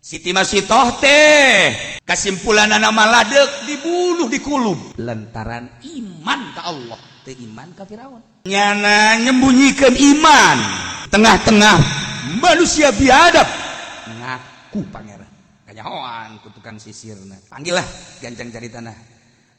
Siti Masitoh teh kesimpulan nama ladek dibunuh, dikulub lantaran iman ke Allah, teu iman ka Firaun. Nyana nyembunyikan iman tengah-tengah manusia biadab, ngaku pangeran. Kanyahoan ku tukang sisirna. Panggil lah gancang cari tanah,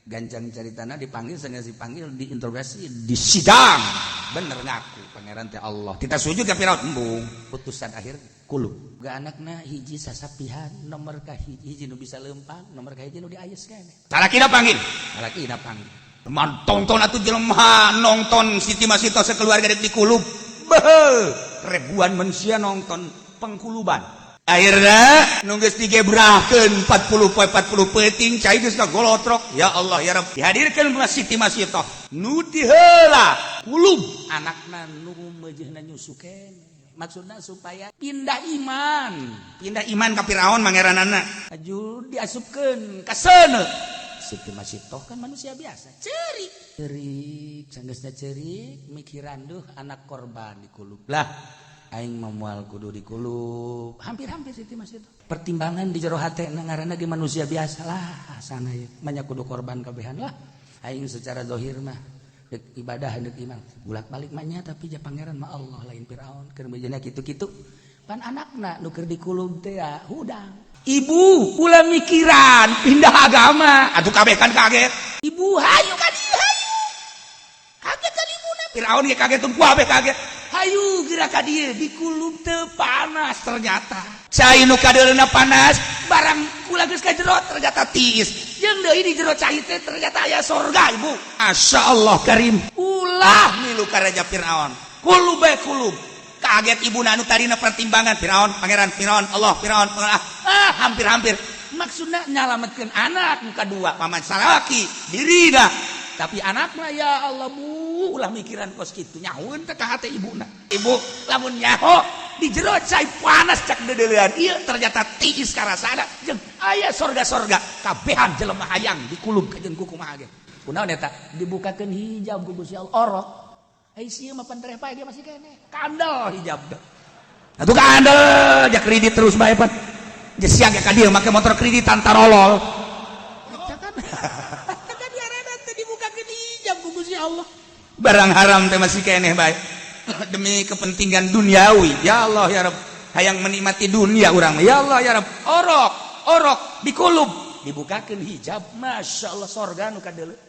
gancang cari tanah. Dipanggil, sengaja dipanggil, diinterogasi, di sidang. Bener ngaku pangeran teh Allah, kita sujud ke Firaun, embung. Putusan akhir kulub. Gak anakna hiji sasapihan, nomor ka hiji, hiji nu bisa lempang, nomor ka hiji nu diayes keneh. Salakina panggil, salakina panggil. Man tonton atuh jelema nonton Siti Masito sekeluarga dek dikulub. Beuh, ribuan manusia nonton pengkuluban. Akhirnya nu geus digebrahkeun 40 poe 40 peuting, cai geus ngagolotrok. Ya Allah, ya Rabb, dihadirkeun Siti Masito nu diheula kulub, anakna nu meujeuhna nyusu keneh. Maksudna supaya pindah iman, pindah iman ka Firaun mangeranana. Aju diasupkeun ka seuneu. Siti Masitoh kan manusia biasa, cerik cerik, sanggeusna cerik mikiran, duh, anak korban dikulub lah, aing mah moal kudu dikulub. Hampir-hampir Siti Masitoh pertimbangan di jero hate, ngaranna ge manusia biasa lah, sana ya banyak kudu korban kabehan lah, aing secara zahir mah dek ibadah, dek iman, bolak-balik mah nya, tapi ja pangeran mah Allah, lain Firaun. Keur bejana kitu-kitu pan anakna nu keur dikulub teh ya hudang. Ibu, ulah mikiran pindah agama atuh. Kabeh kan kaget. Ibu, hayu ka dieu, hayu. Kaget kan ibuna. Firaun ge kaget, tun kabeh kaget. Hayu geura ka dieu, dikulub teu panas ternyata. Cai nu kadeulna panas, barang kula geus ka jero ternyata tiis. Jeung deui di jero cai teh ternyata aya sorga, Ibu. Masya Allah karim. Ulah milu ka Raja Firaun. Kulub bae kulub. Kaget ibu nu tadina pertimbangan Firaun pangeran, Firaun Allah, Firaun ah, ah, hampir-hampir maksudnya nyalametkeun anak nu kadua, paman salaki dirina, tapi anak mah ya Allah, Bu, ulah mikiran kos kitu. Nyahoeun teh ka hate ibuna. Ibu lamun nyaho di jero cai panas cak deudeulean ieu ternyata tiis karasana jeung aya sorga-sorga, kabehan jelema hayang dikulub ka jeung kumaha ge. Kunaon eta dibukakeun hijab ku Gusti Allah? Orok. Ai sieun mah pan tereh pae ge masih keneh kandel hijab teh. Atuh kandel ja kredit terus bae pan. Geus siang ka dieu make motor kreditan, tarolol. Kan kan diarana teh dibukakeun hijab ku Gusti Allah. Barang haram teh masih keneh bae demi kepentingan duniawi. Ya Allah ya Rabb, hayang menikmati dunia urang. Ya Allah ya Rabb, orok orok dikulub, dibukakeun hijab, Masya Allah, sorga nu kadeuleu.